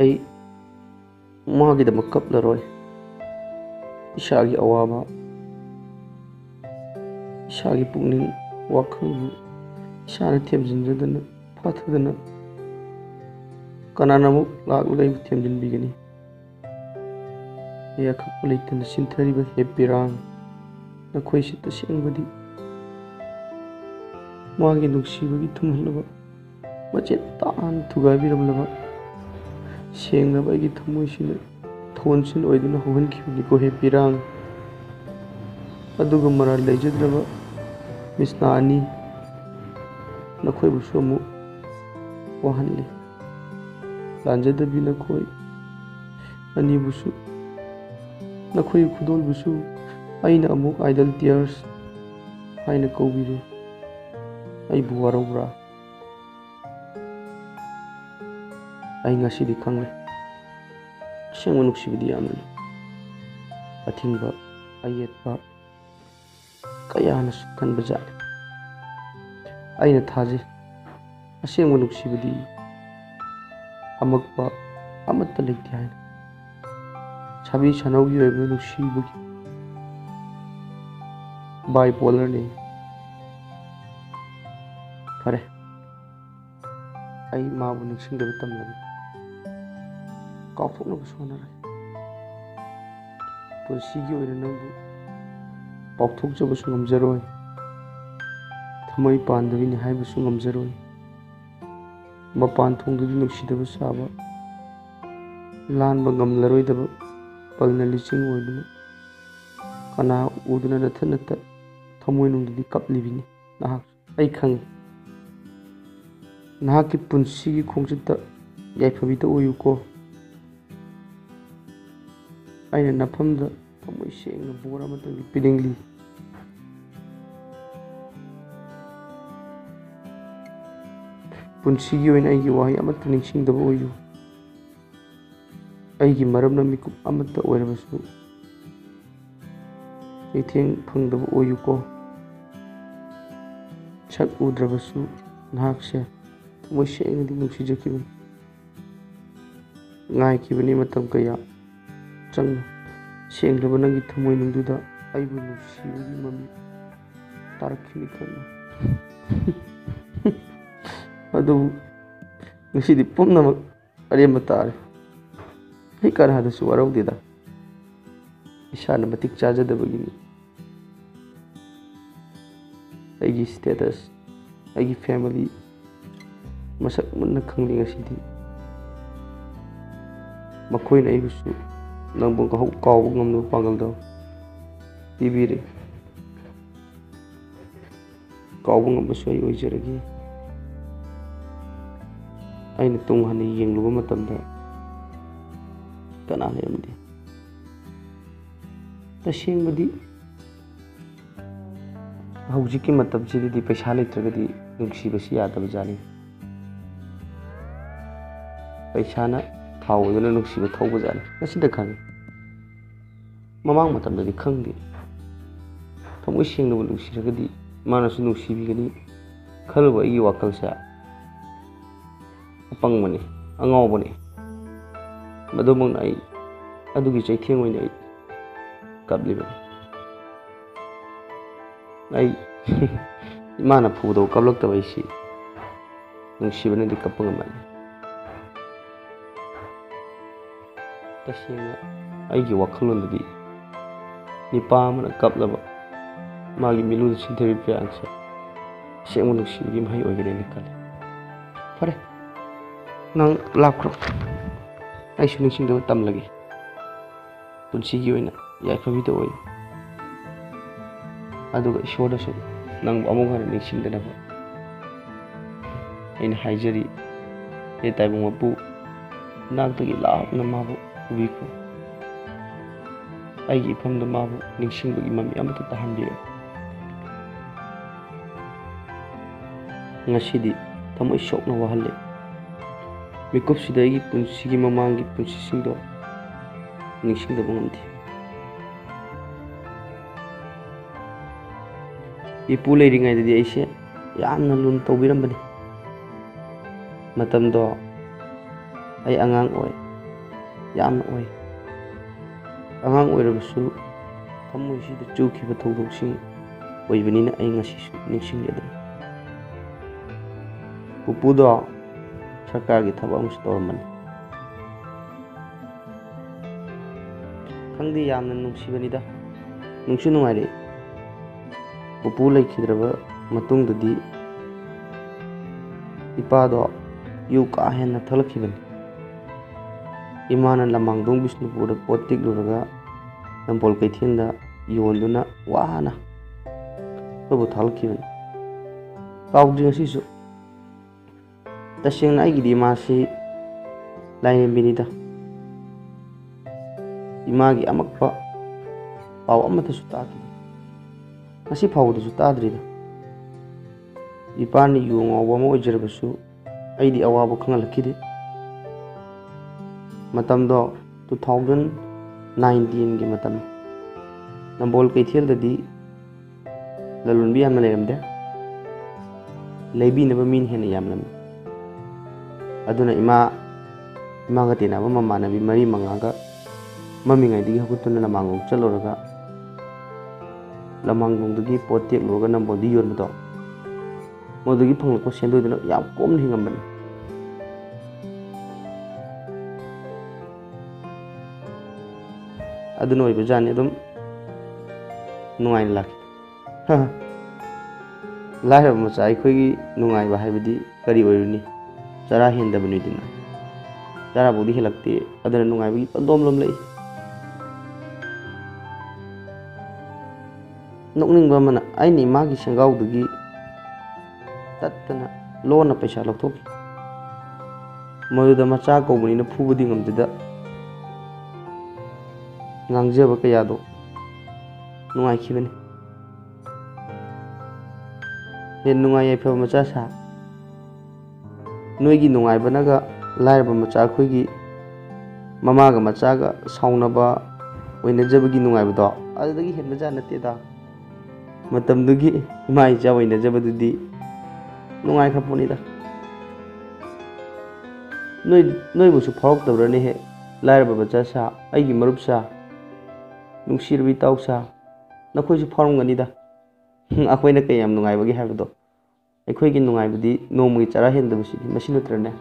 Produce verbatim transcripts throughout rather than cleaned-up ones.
ꯑꯩ ꯃꯥꯒꯤꯗꯃꯛ ꯀꯞꯂꯔꯣꯏ꯫ ꯏꯁꯥꯒꯤ ꯑꯋꯥꯕ, ꯏꯁꯥꯒꯤ ꯄꯨꯛꯅꯤꯡ ꯋꯥꯈꯜꯕꯨ ꯏꯁꯥꯅ ꯊꯦꯝꯖꯤꯟꯖꯗꯅ, ꯐꯥꯊꯗꯅ ꯀꯅꯥꯅ ꯑꯃꯨꯛ ꯂꯥꯛꯂꯒ ꯑꯩꯕꯨ ꯊꯦꯝꯖꯤꯟꯕꯤꯒꯅꯤ? ꯑꯩ ꯑꯀꯛꯄ ꯂꯩꯇꯅ ꯆꯤꯟꯊꯔꯤꯕ ꯍꯦ ꯄꯤꯔꯥꯡ, ꯅꯈꯣꯏꯁꯤ ꯇꯁꯦꯡꯕꯗꯤ ꯃꯥꯒꯤ ꯅꯨꯡꯁꯤꯕꯒꯤ ꯊꯨꯝꯍꯜꯂꯕ, ꯃꯆꯦꯠ ꯇꯥꯅ ꯊꯨꯒꯥꯏꯕꯤꯔꯝꯂꯕ, ꯁꯦꯡꯂꯕ ꯑꯩꯒꯤ ꯊꯃꯣꯏꯁꯤꯅ ꯊꯣꯟꯁꯤꯟ ꯑꯣꯏꯗꯨꯅ ꯍꯧꯍꯟꯈꯤꯕꯅꯤꯀꯣ ꯍꯦ ꯄꯤꯔꯥꯡ꯫ ꯑꯗꯨꯒ ꯃꯔꯥꯜ ꯂꯩꯖꯗ꯭ꯔꯕ ꯃꯤꯁꯅꯥ ꯑꯅꯤ, ꯅꯈꯣꯏꯕꯨꯁꯨ ꯑꯃꯨꯛ ꯋꯥꯍꯜꯂꯤ꯫ ꯂꯥꯟꯖꯗꯕꯤ ꯅꯈꯣꯏ ꯑꯅꯤꯕꯨꯁꯨ, ꯅꯈꯣꯏꯒꯤ ꯈꯨꯗꯣꯜꯕꯨꯁꯨ ꯑꯩꯅ ꯑꯃꯨꯛ idle tears ꯍꯥꯏꯅ ꯀꯧꯕꯤꯔꯦ꯫ ꯑꯩꯕꯨ ꯋꯥꯔꯧꯕ꯭ꯔꯥ? ꯑꯩ ꯉꯁꯤꯗꯤ ꯈꯪꯂꯦ꯫ ꯑꯁꯦꯡꯕ ꯅꯨꯡꯁꯤꯕꯗꯤ ꯌꯥꯝꯅ ꯑꯊꯤꯡꯕ, ꯑꯌꯦꯠꯄ ꯀꯌꯥꯅꯁꯨ ꯀꯟꯕ ꯖꯥꯠꯅꯤ꯫ ꯑꯩꯅ ꯊꯥꯖꯩ, ꯑꯁꯦꯡꯕ ꯅꯨꯡꯁꯤꯕꯗꯤ ꯑꯃꯛꯄ ꯑꯃꯠꯇ ꯂꯩꯇꯦ ꯍꯥꯏꯅ꯫ ꯁꯥꯕꯤ ꯁꯥꯅꯧꯒꯤ ꯑꯣꯏꯕ ꯅꯨꯡꯁꯤꯕꯒꯤ bipolar ꯅꯤ꯫ ꯐꯔꯦ, ꯑꯩ ꯃꯥꯕꯨ ꯅꯤꯡꯁꯤꯡꯗꯕ ꯇꯝꯂꯒꯦ, ꯀꯥꯎꯊꯣꯛꯅꯕꯁꯨ ꯍꯣꯠꯅꯔꯒꯦ꯫ ꯄꯨꯟꯁꯤꯒꯤ ꯑꯣꯏꯅ ꯅꯪꯕꯨ ꯀꯥꯎꯊꯣꯛꯆꯕꯁꯨ ꯉꯝꯖꯔꯣꯏ, ꯊꯃꯣꯏ ꯄꯥꯟꯗꯕꯤꯅꯤ ꯍꯥꯏꯕꯁꯨ ꯉꯝꯖꯔꯣꯏ꯫ ꯃꯄꯥꯟ ꯊꯣꯡꯗꯗꯤ ꯅꯨꯡꯁꯤꯗꯕ ꯁꯥꯕ, ꯂꯥꯟꯕ ꯉꯝꯂꯔꯣꯏꯗꯕ ꯄꯜꯅ ꯂꯤꯆꯤꯡ ꯑꯣꯏꯗꯨꯅ, ꯀꯅꯥ ꯎꯗꯨꯅ ꯅꯊꯟ ꯅꯊꯟ ꯊꯃꯣꯏꯅꯨꯡꯗꯗꯤ ꯀꯞꯂꯤꯕꯅꯤ ꯅꯍꯥꯛ꯫ ꯑꯩ ꯈꯪꯏ, ꯅꯍꯥꯛꯀꯤ ꯄꯨꯟꯁꯤꯒꯤ ꯈꯣꯡꯆꯠꯇ ꯌꯥꯏꯐꯕꯤꯗ ꯑꯣꯏꯌꯨꯀꯣ꯫ ꯑꯩꯅ ꯅꯐꯝꯗ ꯊꯃꯣꯏ ꯁꯦꯡꯅ ꯕꯣꯔ ꯑꯃꯇꯪꯗꯤ ꯄꯤꯅꯤꯡꯂꯤ꯫ ꯄꯨꯟꯁꯤꯒꯤ ꯑꯣꯏꯅ ꯑꯩꯒꯤ ꯋꯥꯍꯩ ꯑꯃꯠꯇ ꯅꯤꯡꯁꯤꯡꯗꯕ ꯑꯣꯏꯌꯨ꯫ ꯑꯩꯒꯤ ꯃꯔꯝꯅ ꯃꯤꯀꯨꯞ ꯑꯃꯠꯇ ꯑꯣꯏꯔꯕꯁꯨ ꯆꯩꯊꯦꯡ ꯐꯪꯗꯕ ꯑꯣꯏꯌꯨꯀꯣ꯫ ꯁꯛ ꯎꯗ꯭ꯔꯕꯁꯨ ꯅꯍꯥꯛꯁꯦ ꯊꯃꯣꯏ ꯁꯦꯡꯅꯗꯤ ꯅꯨꯡꯁꯤꯖꯈꯤꯕꯅꯤ꯫ ꯉꯥꯏꯈꯤꯕꯅꯤ ꯃꯇꯝ ꯀꯌꯥ ꯆꯪꯅ꯫ ꯁꯦꯡꯂꯕ ꯅꯪꯒꯤ ꯊꯃꯣꯏꯅꯨꯡꯗꯨꯗ ꯑꯩꯕꯨ ꯅꯨꯡꯁꯤꯕꯒꯤ ꯃꯃꯤ ꯇꯥꯔꯛꯈꯤꯅꯤ ꯈꯪꯅ꯫ ꯑꯗꯨꯕꯨ ꯉꯁꯤꯗꯤ ꯄꯨꯝꯅꯃꯛ ꯑꯔꯦꯝꯕ ꯇꯥꯔꯦ꯫ ꯑꯩ ꯀꯅꯥꯗꯁꯨ ꯋꯥꯔꯧꯗꯦꯗ꯫ ꯏꯁꯥꯅ ꯃꯇꯤꯛ ꯆꯥꯖꯗꯕꯒꯤꯅꯤ꯫ ꯑꯩꯒꯤ status, ꯑꯩꯒꯤ family ꯃꯁꯛ ꯃꯨꯟꯅ ꯈꯪꯂꯤ ꯉꯁꯤꯗꯤ꯫ ꯃꯈꯣꯏꯅ ꯑꯩꯕꯨꯁꯨ ꯅꯪꯕꯨ ꯀꯥꯎ-, ꯀꯥꯎꯕ ꯉꯝꯂꯕ ꯄꯥꯡꯒꯜꯗꯣ ꯄꯤꯕꯤꯔꯦ꯫ ꯀꯥꯎꯕ ꯉꯝꯕꯁꯨ ꯑꯩ ꯑꯣꯏꯖꯔꯒꯦ꯫ ꯑꯩꯅ ꯇꯨꯡ ꯍꯟꯅ ꯌꯦꯡꯂꯨꯕ ꯃꯇꯝꯗ ꯀꯅꯥ ꯂꯩꯔꯝꯗꯦ꯫ ꯇꯁꯦꯡꯕꯗꯤ ꯍꯧꯖꯤꯛꯀꯤ ꯃꯇꯝꯁꯤꯗꯗꯤ ꯄꯩꯁꯥ ꯂꯩꯇ꯭ꯔꯒꯗꯤ ꯅꯨꯡꯁꯤꯕꯁꯤ ꯌꯥꯗꯕ ꯖꯥꯠꯅꯤ꯫ ꯄꯩꯁꯥꯅ ꯊꯥꯎ ꯑꯣꯏꯗꯨꯅ ꯅꯨꯡꯁꯤꯕ ꯊꯧꯕ ꯖꯥꯠꯅꯤ꯫ ꯉꯁꯤꯗ ꯈꯪꯉꯤ꯫ ꯃꯃꯥꯡ ꯃꯇꯝꯗꯗꯤ ꯈꯪꯗꯦ꯫ ꯊꯃꯣꯏ ꯁꯦꯡꯅꯕꯨ ꯅꯨꯡꯁꯤꯔꯒꯗꯤ ꯃꯥꯅꯁꯨ ꯅꯨꯡꯁꯤꯕꯤꯒꯅꯤ ꯈꯜꯂꯨꯕ ꯑꯩꯒꯤ ꯋꯥꯈꯜꯁꯦ ꯑꯄꯪꯕꯅꯤ, ꯑꯉꯥꯎꯕꯅꯤ꯫ ꯃꯗꯨꯃꯛꯅ ꯑꯩ ꯑꯗꯨꯒꯤ ꯆꯩꯊꯦꯡ ꯑꯣꯏꯅ ꯑꯩ ꯀꯞꯂꯤꯕꯅꯤ꯫ ꯑꯩ ꯏꯃꯥꯅ ꯐꯨꯕꯗ ꯀꯞꯂꯛꯇꯕ ꯑꯩꯁꯤ ꯅꯨꯡꯁꯤꯕꯅꯗꯤ ꯀꯞꯄ ꯉꯝꯃꯜꯂꯤ꯫ ꯇꯁꯦꯡꯅ ꯑꯩꯒꯤ ꯋꯥꯈꯜꯂꯣꯟꯗꯗꯤ ꯅꯤꯄꯥ ꯑꯃꯅ ꯀꯞꯂꯕ ꯃꯥꯒꯤ ꯃꯤꯠꯂꯨꯗ ꯁꯤꯟꯊꯔꯤꯕ ꯄꯤꯌꯥꯡꯁꯦ ꯑꯁꯦꯡꯕ ꯅꯨꯡꯁꯤꯕꯒꯤ ꯃꯍꯩ ꯑꯣꯏꯒꯅꯦꯅ ꯈꯜꯂꯤ꯫ ꯐꯔꯦ, ꯅꯪ ꯂꯥꯛꯈ꯭ꯔꯣ, ꯑꯩꯁꯨ ꯅꯤꯡꯁꯤꯡꯗꯕ ꯇꯝꯂꯒꯦ꯫ ꯄꯨꯟꯁꯤꯒꯤ ꯑꯣꯏꯅ ꯌꯥꯏꯐꯕꯤꯗ ꯑꯣꯏꯌꯨ꯫ ꯑꯗꯨꯒ ꯏꯁꯣꯔꯗꯁꯨ ꯅꯪꯕꯨ ꯑꯃꯨꯛ ꯍꯟꯅ ꯅꯤꯡꯁꯤꯡꯗꯅꯕ ꯑꯩꯅ ꯍꯥꯏꯖꯔꯤ꯫ ꯍꯦ ꯇꯥꯏꯕꯪ ꯃꯄꯨ, ꯏꯅꯥꯛꯇꯒꯤ ꯂꯥꯞꯅ ꯃꯥꯕꯨ ꯄꯨꯕꯤꯈꯣ꯫ ꯑꯩꯒꯤ ꯏꯐꯝꯗ ꯃꯥꯕꯨ ꯅꯤꯡꯁꯤꯡꯕꯒꯤ ꯃꯃꯤ ꯑꯃꯠꯇ ꯇꯥꯍꯟꯕꯤꯔꯛꯎ꯫ ꯉꯁꯤꯗꯤ ꯊꯃꯣꯏ ꯁꯣꯛꯅ ꯋꯥꯍꯜꯂꯦ꯫ ꯃꯤꯀꯨꯞꯁꯤꯗ ꯑꯩꯒꯤ ꯄꯨꯟꯁꯤꯒꯤ ꯃꯃꯥꯡꯒꯤ ꯄꯨꯟꯁꯤꯁꯤꯡꯗꯣ ꯅꯤꯡꯁꯤꯡꯗꯕ ꯉꯝꯗꯦ꯫ ꯏꯄꯨ ꯂꯩꯔꯤꯉꯩꯗꯗꯤ ꯑꯩꯁꯦ ꯌꯥꯝꯅ ꯂꯨꯅ ꯇꯧꯕꯤꯔꯝꯕꯅꯤ꯫ ꯃꯇꯝꯗꯣ ꯑꯩ ꯑꯉꯥꯡ ꯑꯣꯏ, ꯌꯥꯝꯅ ꯑꯣꯏ꯫ ꯑꯉꯥꯡ ꯑꯣꯏꯔꯕꯁꯨ ꯊꯃꯣꯏꯁꯤꯗ ꯆꯨꯈꯤꯕ ꯊꯧꯗꯣꯛꯁꯤꯡ ꯑꯣꯏꯕꯅꯤꯅ ꯑꯩ ꯉꯁꯤꯁꯨ ꯅꯤꯡꯁꯤꯡꯖꯗ꯭ꯔꯤ꯫ ꯄꯨꯄꯨꯗꯣ ꯁꯔꯀꯥꯔꯒꯤ ꯊꯕꯛ ꯑꯃꯁꯨ ꯇꯧꯔꯝꯕꯅꯤ꯫ ꯈꯪꯗꯦ, ꯌꯥꯝꯅ ꯅꯨꯡꯁꯤꯕꯅꯤꯗ, ꯅꯨꯡꯁꯨ ꯅꯨꯡꯉꯥꯏꯔꯛꯏ꯫ ꯄꯨꯄꯨ ꯂꯩꯈꯤꯗ꯭ꯔꯕ ꯃꯇꯨꯡꯗꯗꯤ ꯏꯄꯥꯗꯣ ꯌꯨ ꯀꯥ ꯍꯦꯟꯅ ꯊꯛꯂꯛꯈꯤꯕꯅꯤ꯫ ꯏꯃꯥꯅ ꯂꯃꯥꯡꯗꯣꯡ ꯕꯤꯁꯅꯨꯄꯨꯔꯗ ꯄꯣꯠ ꯇꯦꯛꯂꯨꯔꯒ ꯅꯝꯕꯣꯜ ꯀꯩꯊꯦꯜꯗ ꯌꯣꯟꯗꯨꯅ ꯋꯥꯅ ꯑꯩꯈꯣꯏꯕꯨ ꯊꯥꯛꯂꯛꯈꯤꯕꯅꯤ꯫ ꯀꯥꯎꯗ꯭ꯔꯤ ꯉꯁꯤꯁꯨ꯫ ꯇꯁꯦꯡꯅ ꯑꯩꯒꯤꯗꯤ ꯏꯃꯥꯁꯤ ꯂꯥꯏꯔꯦꯝꯕꯤꯅꯤꯗ꯫ ꯏꯃꯥꯒꯤ ꯑꯃꯛꯄ ꯄꯥꯎ ꯑꯃꯠꯇꯁꯨ ꯇꯥꯈꯤꯗꯦ꯫ ꯉꯁꯤ ꯐꯥꯎꯕꯗꯁꯨ ꯇꯥꯗ꯭ꯔꯤꯗ꯫ ꯏꯄꯥꯅ ꯌꯨ ꯉꯥꯎꯕ ꯑꯃ ꯑꯣꯏꯖꯔꯕꯁꯨ ꯑꯩꯗꯤ ꯑꯋꯥꯕ ꯈꯪꯍꯜꯂꯛꯈꯤꯗꯦ꯫ ꯃꯇꯝꯗꯣ two thousand nineteenꯒꯤ ꯃꯇꯝ꯫ ꯅꯝꯕꯣꯜ ꯀꯩꯊꯦꯜꯗꯗꯤ ꯂꯂꯣꯟꯕꯤ ꯌꯥꯝꯅ ꯂꯩꯔꯝꯗꯦ꯫ ꯂꯩꯕꯤꯅꯕ ꯃꯤꯅ ꯍꯦꯟꯅ ꯌꯥꯝꯂꯝꯃꯤ꯫ ꯑꯗꯨꯅ ꯏꯃꯥ, ꯏꯃꯥꯒ ꯇꯤꯟꯅꯕ ꯃꯃꯥꯟꯅꯕꯤ ꯃꯔꯤ ꯃꯉꯥꯒ ꯃꯝꯃꯤꯉꯩꯗꯒꯤ ꯍꯧꯒꯠꯇꯨꯅ ꯂꯃꯥꯡꯂꯣꯝ ꯆꯠꯂꯨꯔꯒ ꯂꯃꯥꯡꯂꯣꯝꯗꯒꯤ ꯄꯣꯠ ꯇꯦꯛꯂꯨꯔꯒ ꯅꯝꯕꯣꯜꯗ ꯌꯣꯟꯕꯗꯣ, ꯃꯗꯨꯗꯒꯤ ꯐꯪꯂꯛꯄ ꯁꯦꯟꯗꯣꯏꯗꯨꯅ ꯌꯥꯝ ꯀꯣꯝꯅ ꯍꯤꯡꯉꯝꯕꯅꯤ꯫ ꯑꯗꯨꯅ ꯑꯣꯏꯕꯖꯥꯠꯅꯤ, ꯑꯗꯨꯝ ꯅꯨꯡꯉꯥꯏꯅ ꯂꯥꯛꯈꯤ꯫ ꯂꯥꯏꯔꯕ ꯃꯆꯥ ꯑꯩꯈꯣꯏꯒꯤ ꯅꯨꯡꯉꯥꯏꯕ ꯍꯥꯏꯕꯗꯤ ꯀꯔꯤ ꯑꯣꯏꯔꯨꯅꯤ? ꯆꯔꯥ ꯍꯦꯟꯗꯕꯅꯤꯗꯅ꯫ ꯆꯔꯥꯐꯥꯎꯗꯤ ꯍꯦꯜꯂꯛꯇꯦ, ꯑꯗꯨꯅ ꯅꯨꯡꯉꯥꯏꯕꯒꯤ ꯄꯟꯗꯣꯝ ꯂꯣꯝꯂꯛꯏ꯫ ꯅꯣꯛꯅꯤꯡꯕ ꯑꯃꯅ, ꯑꯩꯅ ꯏꯃꯥꯒꯤ ꯁꯦꯡꯒꯥꯎꯗꯒꯤ ꯇꯠꯇꯅ ꯂꯣꯟꯅ ꯄꯩꯁꯥ ꯂꯧꯊꯣꯛꯈꯤ꯫ ꯃꯗꯨꯗ ꯃꯆꯥ ꯀꯧꯕꯅꯤꯅ ꯐꯨꯕꯗꯤ ꯉꯝꯖꯗ ꯉꯥꯡꯖꯕ ꯀꯌꯥꯗꯣ ꯅꯨꯡꯉꯥꯏꯈꯤꯕꯅꯤ꯫ ꯍꯦꯟ ꯅꯨꯡꯉꯥꯏ ꯌꯥꯏꯐꯕ ꯃꯆꯥ ꯁꯥ꯫ ꯅꯣꯏꯒꯤ ꯅꯨꯡꯉꯥꯏꯕꯅꯒ ꯂꯥꯏꯔꯕ ꯃꯆꯥ ꯑꯩꯈꯣꯏꯒꯤ ꯃꯃꯥꯒ ꯃꯆꯥꯒ ꯁꯥꯎꯅꯕ ꯑꯣꯏꯅꯖꯕꯒꯤ ꯅꯨꯡꯉꯥꯏꯕꯗꯣ ꯑꯗꯨꯗꯒꯤ ꯍꯦꯟꯕꯖꯥꯠ ꯅꯠꯇꯦꯗ꯫ ꯃꯇꯝꯗꯨꯒꯤ ꯏꯃꯥ ꯏꯆꯥ ꯑꯣꯏꯅꯖꯕꯗꯨꯗꯤ ꯅꯨꯡꯉꯥꯏꯈ꯭ꯔ ꯄꯣꯠꯅꯤꯗ꯫ ꯅꯣꯏ, ꯅꯣꯏꯕꯨꯁꯨ ꯐꯥꯎꯔꯛꯇꯕ꯭ꯔꯅꯦꯍꯦ? ꯂꯥꯏꯔꯕ ꯃꯆꯥ ꯁꯥ, ꯑꯩꯒꯤ ꯃꯔꯨꯞ ꯁꯥ, ꯅꯨꯡꯁꯤꯔꯕ ꯏꯇꯥꯎ ꯁꯥ, ꯅꯈꯣꯏꯁꯨ ꯐꯥꯎꯔꯝꯒꯅꯤꯗ꯫ ꯑꯩꯈꯣꯏꯅ ꯀꯌꯥꯝ ꯅꯨꯡꯉꯥꯏꯕꯒꯦ ꯍꯥꯏꯕꯗꯣ꯫ ꯑꯩꯈꯣꯏꯒꯤ ꯅꯨꯡꯉꯥꯏꯕꯗꯤ ꯅꯣꯡꯃꯒꯤ ꯆꯔꯥ ꯍꯦꯟꯗꯕꯁꯤꯗꯤ ꯃꯁꯤ ꯅꯠꯇ꯭ꯔꯅꯦ?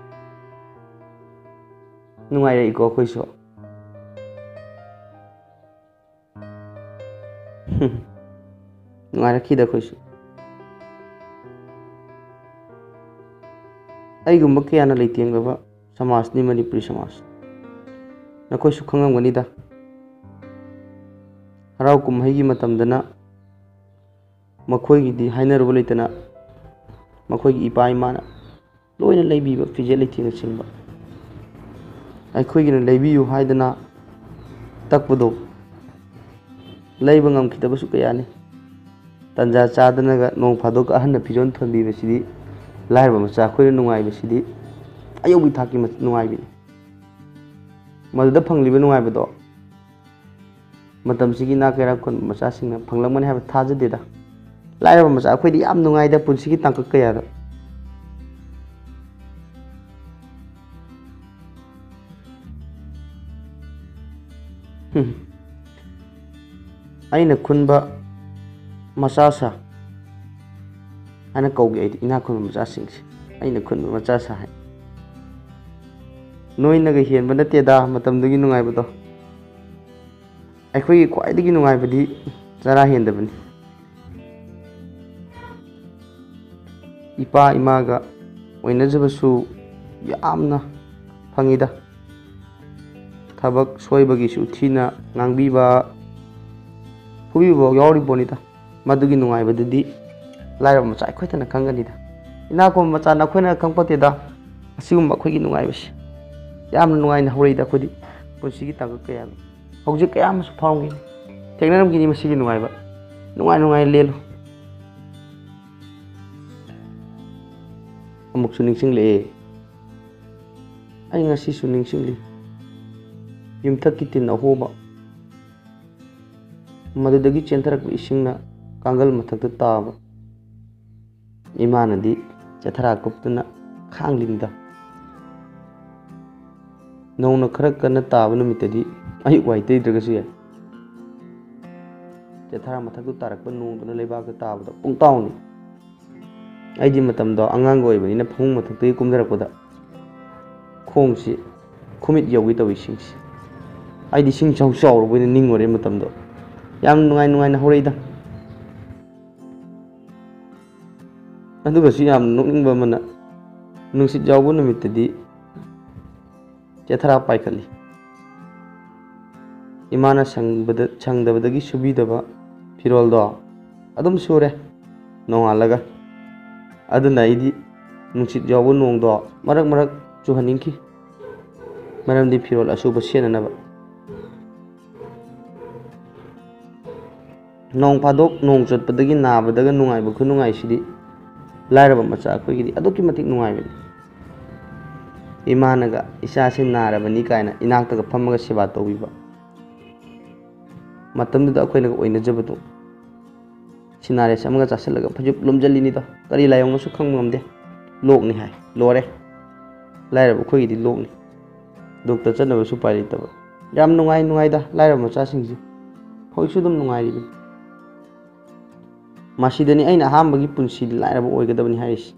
ꯅꯨꯡꯉꯥꯏꯔꯛꯏꯀꯣ ꯑꯩꯈꯣꯏꯁꯨ꯫ ꯅꯨꯡꯉꯥꯏꯔꯛꯈꯤꯗ ꯑꯩꯈꯣꯏꯁꯨ꯫ ꯑꯩꯒꯨꯝꯕ ꯀꯌꯥꯅ ꯂꯩꯇꯦꯡꯂꯕ ꯁꯃꯥꯖꯅꯤ ꯃꯅꯤꯄꯨꯔꯤ ꯁꯃꯥꯖ꯫ ꯅꯈꯣꯏꯁꯨ ꯈꯪꯉꯝꯒꯅꯤꯗ, ꯍꯔꯥꯎ ꯀꯨꯝꯍꯩꯒꯤ ꯃꯇꯝꯗꯅ ꯃꯈꯣꯏꯒꯤꯗꯤ ꯍꯥꯏꯅꯔꯨꯕ ꯂꯩꯇꯅ ꯃꯈꯣꯏꯒꯤ ꯏꯄꯥ ꯏꯃꯥꯅ ꯂꯣꯏꯅ ꯂꯩꯕꯤꯕ, ꯐꯤꯖꯦꯠ ꯂꯩꯇꯦꯡꯅꯆꯤꯡꯕ꯫ ꯑꯩꯈꯣꯏꯒꯤꯅ ꯂꯩꯕꯤꯌꯨ ꯍꯥꯏꯗꯅ ꯇꯛꯄꯗꯣ ꯂꯩꯕ ꯉꯝꯈꯤꯗꯕꯁꯨ ꯀꯌꯥꯅꯤ꯫ ꯇꯟꯖꯥ ꯆꯥꯗꯅꯒ ꯅꯣꯡ ꯐꯥꯗꯣꯛꯀ ꯑꯍꯟꯅ ꯐꯤꯖꯣꯜ ꯊꯣꯟꯕꯤꯕꯁꯤꯗꯤ ꯂꯥꯏꯔꯕ ꯃꯆꯥ ꯑꯩꯈꯣꯏꯅ ꯅꯨꯡꯉꯥꯏꯕꯁꯤꯗꯤ ꯑꯌꯧꯕꯤ ꯊꯥꯛꯀꯤ ꯃ-, ꯅꯨꯡꯉꯥꯏꯕꯤꯅꯤ꯫ ꯃꯗꯨꯗ ꯐꯪꯂꯤꯕ ꯅꯨꯡꯉꯥꯏꯕꯗꯣ ꯃꯇꯝꯁꯤꯒꯤ ꯏꯅꯥꯛ ꯀꯩꯔꯥꯛ ꯈꯨꯟꯕ ꯃꯆꯥꯁꯤꯡꯅ ꯐꯪꯂꯝꯒꯅꯤ ꯍꯥꯏꯕ ꯊꯥꯖꯗꯦꯗ꯫ ꯂꯥꯏꯔꯕ ꯃꯆꯥ ꯑꯩꯈꯣꯏꯗꯤ ꯌꯥꯝ ꯅꯨꯡꯉꯥꯏꯗ ꯄꯨꯟꯁꯤꯒꯤ ꯇꯥꯡꯀꯛ ꯀꯌꯥꯗ꯫ ꯍꯨꯝ꯫ ꯑꯩꯅ ꯈꯨꯟꯕ ꯃꯆꯥ ꯁꯥ ꯍꯥꯏꯅ ꯀꯧꯒꯦ ꯑꯩꯗꯤ, ꯏꯅꯥꯛ ꯈꯨꯟꯕ ꯃꯆꯥꯁꯤꯡꯁꯦ꯫ ꯑꯩꯅ ꯈꯨꯟꯕ ꯃꯆꯥ ꯁꯥ ꯍꯥꯏ꯫ ꯅꯣꯏꯅꯒ ꯍꯦꯟꯕ ꯅꯠꯇꯦꯗ ꯃꯇꯝꯗꯨꯒꯤ ꯅꯨꯡꯉꯥꯏꯕꯗꯣ꯫ ꯑꯩꯈꯣꯏꯒꯤ ꯈ꯭ꯋꯥꯏꯗꯒꯤ ꯅꯨꯡꯉꯥꯏꯕꯗꯤ ꯆꯔꯥ ꯍꯦꯟꯗꯕꯅꯤ꯫ ꯏꯄꯥ ꯏꯃꯥꯒ ꯑꯣꯏꯅꯖꯕꯁꯨ ꯌꯥꯝꯅ ꯐꯪꯉꯤꯗ꯫ ꯊꯕꯛ ꯁꯣꯏꯕꯒꯤꯁꯨ ꯊꯤꯅ ꯉꯥꯡꯕꯤꯕ, ꯐꯨꯕꯤꯕ ꯌꯥꯎꯔꯤ ꯄꯣꯠꯅꯤꯗ꯫ ꯃꯗꯨꯒꯤ ꯅꯨꯡꯉꯥꯏꯕꯗꯨꯗꯤ ꯂꯥꯏꯔꯕ ꯃꯆꯥ ꯑꯩꯈꯣꯏꯗꯅ ꯈꯪꯒꯅꯤꯗ꯫ ꯏꯅꯥꯛ ꯈꯨꯟꯕ ꯃꯆꯥ ꯅꯈꯣꯏꯅ ꯈꯪꯄꯣꯠꯇꯦꯗ꯫ ꯑꯁꯤꯒꯨꯝꯕ ꯑꯩꯈꯣꯏꯒꯤ ꯅꯨꯡꯉꯥꯏꯕꯁꯤ ꯌꯥꯝꯅ ꯅꯨꯡꯉꯥꯏꯅ ꯍꯧꯔꯛꯏꯗ ꯑꯩꯈꯣꯏꯗꯤ ꯄꯨꯟꯁꯤꯒꯤ ꯇꯥꯡꯀꯛ ꯀꯌꯥꯗ꯫ ꯍꯧꯖꯤꯛ ꯀꯌꯥ ꯑꯃꯁꯨ ꯐꯥꯎꯔꯝꯈꯤꯅꯤ, ꯊꯦꯡꯅꯔꯝꯈꯤꯅꯤ ꯃꯁꯤꯒꯤ ꯅꯨꯡꯉꯥꯏꯕ꯫ ꯅꯨꯡꯉꯥꯏ ꯅꯨꯡꯉꯥꯏꯅ ꯂꯦꯜꯂꯨ꯫ ꯑꯃꯨꯛꯁꯨ ꯅꯤꯡꯁꯤꯡꯂꯛꯑꯦ꯫ ꯑꯩ ꯉꯁꯤꯁꯨ ꯅꯤꯡꯁꯤꯡꯂꯤ꯫ ꯌꯨꯝꯊꯛꯀꯤ ꯇꯤꯟ ꯑꯍꯣꯕ, ꯃꯗꯨꯗꯒꯤ ꯆꯦꯟꯊꯔꯛꯄ ꯏꯁꯤꯡꯅ ꯀꯥꯡꯒꯜ ꯃꯊꯛꯇ ꯇꯥꯕ꯫ ꯏꯃꯥꯅꯗꯤ ꯆꯦꯊꯔꯥ ꯀꯨꯞꯇꯨꯅ ꯈꯥꯡꯂꯤꯕꯗ ꯅꯣꯡꯅ ꯈꯔ ꯀꯟꯅ ꯇꯥꯕ ꯅꯨꯃꯤꯠꯇꯗꯤ ꯑꯌꯨꯛ ꯋꯥꯏ ꯇꯩꯗ꯭ꯔꯒꯁꯨ ꯌꯥꯏ꯫ ꯆꯦꯊꯥꯔ ꯃꯊꯛꯇ ꯇꯥꯔꯛꯄ ꯅꯣꯡꯗꯨꯅ ꯂꯩꯕꯥꯛꯇ ꯇꯥꯕꯗ ꯄꯨꯡꯇꯥꯎꯅꯤ꯫ ꯑꯩꯗꯤ ꯃꯇꯝꯗꯣ ꯑꯉꯥꯡꯒ ꯑꯣꯏꯕꯅꯤꯅ ꯐꯃꯨꯡ ꯃꯊꯛꯇꯒꯤ ꯀꯨꯝꯊꯔꯛꯄꯗ ꯈꯣꯡꯁꯤ ꯈꯨꯃꯤꯠ ꯌꯧꯒꯦ ꯇꯧꯏ ꯏꯁꯤꯡꯁꯤ꯫ ꯑꯩꯗꯤ ꯏꯁꯤꯡ ꯆꯥꯎ ꯆꯥꯎꯔꯕꯣꯏꯅ ꯅꯤꯡꯉꯨꯔꯦ ꯃꯇꯝꯗꯣ꯫ ꯌꯥꯝ ꯅꯨꯡꯉꯥꯏ ꯅꯨꯡꯉꯥꯏꯅ ꯍꯧꯔꯛꯏꯗ꯫ ꯑꯗꯨꯒꯁꯨ ꯌꯥꯝ ꯅꯣꯛꯅꯤꯡꯕ ꯑꯃꯅ, ꯅꯨꯡꯁꯤꯠ ꯌꯥꯎꯕ ꯅꯨꯃꯤꯠꯇꯗꯤ ꯆꯦꯊꯔꯥ ꯄꯥꯏꯈꯠꯂꯤ꯫ ꯏꯃꯥꯅ ꯁꯪꯕꯗ-, ꯁꯪꯗꯕꯗꯒꯤ ꯁꯨꯕꯤꯗꯕ ꯐꯤꯔꯣꯜꯗꯣ ꯑꯗꯨꯝ ꯁꯨꯔꯦ ꯅꯣꯡꯉꯥꯜꯂꯒ꯫ ꯑꯗꯨꯅ ꯑꯩꯗꯤ ꯅꯨꯡꯁꯤꯠ ꯌꯥꯎꯕ ꯅꯣꯡꯗꯣ ꯃꯔꯛ ꯃꯔꯛ ꯆꯨꯍꯟꯅꯤꯡꯈꯤ, ꯃꯔꯝꯗꯤ ꯐꯤꯔꯣꯜ ꯑꯁꯨꯕ ꯁꯦꯠꯅꯅꯕ꯫ ꯅꯣꯡ ꯐꯥꯗꯣꯛ ꯅꯣꯡ ꯆꯣꯠꯄꯗꯒꯤ ꯅꯥꯕꯗꯒ ꯅꯨꯡꯉꯥꯏꯕ ꯈꯨꯅꯨꯡꯉꯥꯏꯁꯤꯗꯤ ꯂꯥꯏꯔꯕ ꯃꯆꯥ ꯑꯩꯈꯣꯏꯒꯤꯗꯤ ꯑꯗꯨꯛꯀꯤ ꯃꯇꯤꯛ ꯅꯨꯡꯉꯥꯏꯕꯅꯤ꯫ ꯏꯃꯥꯅꯒ "ꯏꯆꯥꯁꯤ ꯅꯥꯔꯕꯅꯤ" ꯀꯥꯏꯅ ꯏꯅꯥꯛꯇꯒ ꯐꯝꯃꯒ ꯁꯦꯕꯥ ꯇꯧꯕꯤꯕ꯫ ꯃꯇꯝꯗꯨꯗ ꯑꯩꯈꯣꯏꯅꯒ ꯑꯣꯏꯅꯖꯕꯗꯣ꯫ ꯁꯤꯅꯥꯔꯦꯁ ꯑꯃꯒ ꯆꯥꯁꯤꯜꯂꯒ ꯐꯩꯖꯨꯞ ꯂꯨꯝꯖꯜꯂꯤꯅꯤꯗꯣ꯫ ꯀꯔꯤ ꯂꯥꯏꯑꯣꯡꯅꯣꯁꯨ ꯈꯪꯕ ꯉꯝꯗꯦ꯫ ꯂꯣꯛꯅꯤ ꯍꯥꯏ꯫ ꯂꯣꯏꯔꯦ꯫ ꯂꯥꯏꯔꯕ ꯑꯩꯈꯣꯏꯒꯤꯗꯤ ꯂꯣꯛꯅꯤ꯫ ꯗꯣꯛꯇꯔ ꯆꯠꯅꯕꯁꯨ ꯎꯄꯥꯏ ꯂꯩꯇꯕ꯫ ꯌꯥꯝ ꯅꯨꯡꯉꯥꯏ, ꯅꯨꯡꯉꯥꯏꯗ ꯂꯥꯏꯔꯕ ꯃꯆꯥꯁꯤꯡꯁꯦ꯫ ꯍꯧꯖꯤꯛꯁꯨ ꯑꯗꯨꯝ ꯅꯨꯡꯉꯥꯏꯔꯤꯕꯅꯤ꯫ ꯃꯁꯤꯗꯅꯤ ꯑꯩꯅ ꯑꯍꯥꯟꯕꯒꯤ ꯄꯨꯟꯁꯤꯗꯤ ꯂꯥꯏꯔꯕ ꯑꯣꯏꯒꯗꯕꯅꯤ ꯍꯥꯏꯔꯤꯁꯤ꯫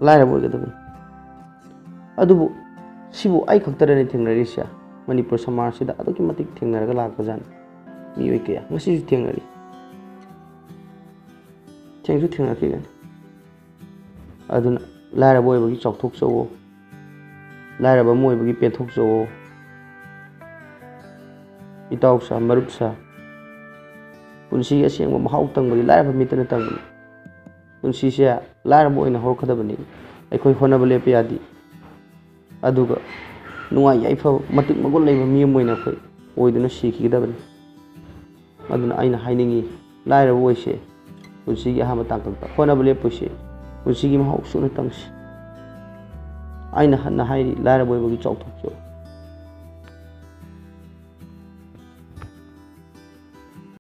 ꯂꯥꯏꯔꯕ ꯑꯣꯏꯒꯗꯕꯅꯤ꯫ ꯑꯗꯨꯕꯨ ꯁꯤꯕꯨ ꯑꯩ ꯈꯛꯇꯔꯅꯤ ꯊꯦꯡꯅꯔꯤꯁꯦ? ꯃꯅꯤꯄꯨꯔ ꯁꯃꯥꯖꯁꯤꯗ ꯑꯗꯨꯛꯀꯤ ꯃꯇꯤꯛ ꯊꯦꯡꯅꯔꯒ ꯂꯥꯛꯄꯖꯥꯠꯅꯤ ꯃꯤꯑꯣꯏ ꯀꯌꯥ꯫ ꯉꯁꯤꯁꯨ ꯊꯦꯡꯅꯔꯤ꯫ ꯊꯦꯡꯁꯨ ꯊꯦꯡꯅꯈꯤꯒꯅꯤ꯫ ꯑꯗꯨꯅ ꯂꯥꯏꯔꯕ ꯑꯣꯏꯕꯒꯤ ꯆꯥꯎꯊꯣꯛꯆꯧꯋꯣ꯫ ꯂꯥꯏꯔꯕ ꯑꯃ ꯑꯣꯏꯕꯒꯤ ꯄꯦꯟꯊꯣꯛꯆꯧꯋꯣ꯫ ꯏꯇꯥꯎ ꯁꯥ, ꯃꯔꯨꯞ ꯁꯥ, ꯄꯨꯟꯁꯤꯒꯤ ꯑꯁꯦꯡꯕ ꯃꯍꯥꯎ ꯇꯪꯕꯗꯤ ꯂꯥꯏꯔꯕ ꯃꯤꯠꯇꯅ ꯇꯪꯕꯅꯤ꯫ ꯄꯨꯟꯁꯤꯁꯦ ꯂꯥꯏꯔꯕ ꯑꯣꯏꯅ ꯍꯧꯔꯛꯀꯗꯕꯅꯤ꯫ ꯑꯩꯈꯣꯏ ꯍꯣꯠꯅꯕ ꯂꯦꯞꯄ ꯌꯥꯗꯦ꯫ ꯑꯗꯨꯒ ꯅꯨꯡꯉꯥꯏ ꯌꯥꯏꯐꯕ, ꯃꯇꯤꯛ ꯃꯒꯨꯟ ꯂꯩꯕ ꯃꯤ ꯑꯃ ꯑꯣꯏꯅ ꯑꯩꯈꯣꯏ ꯑꯣꯏꯗꯨꯅ ꯁꯤꯈꯤꯒꯗꯕꯅꯤ꯫ ꯑꯗꯨꯅ ꯑꯩꯅ ꯍꯥꯏꯅꯤꯡꯉꯤ, ꯂꯥꯏꯔꯕ ꯑꯣꯏꯁꯦ, ꯄꯨꯟꯁꯤꯒꯤ ꯑꯍꯥꯟꯕ ꯇꯥꯡꯀꯛꯇ ꯍꯣꯠꯅꯕ ꯂꯦꯞꯄꯣꯏꯁꯦ, ꯄꯨꯟꯁꯤꯒꯤ ꯃꯍꯥꯎ ꯁꯨꯅ ꯇꯪꯁꯤ꯫ ꯑꯩꯅ ꯍꯟꯅ ꯍꯥꯏꯔꯤ, ꯂꯥꯏꯔꯕ ꯑꯣꯏꯕꯒꯤ ꯆꯥꯎꯊꯣꯛꯆꯧ꯫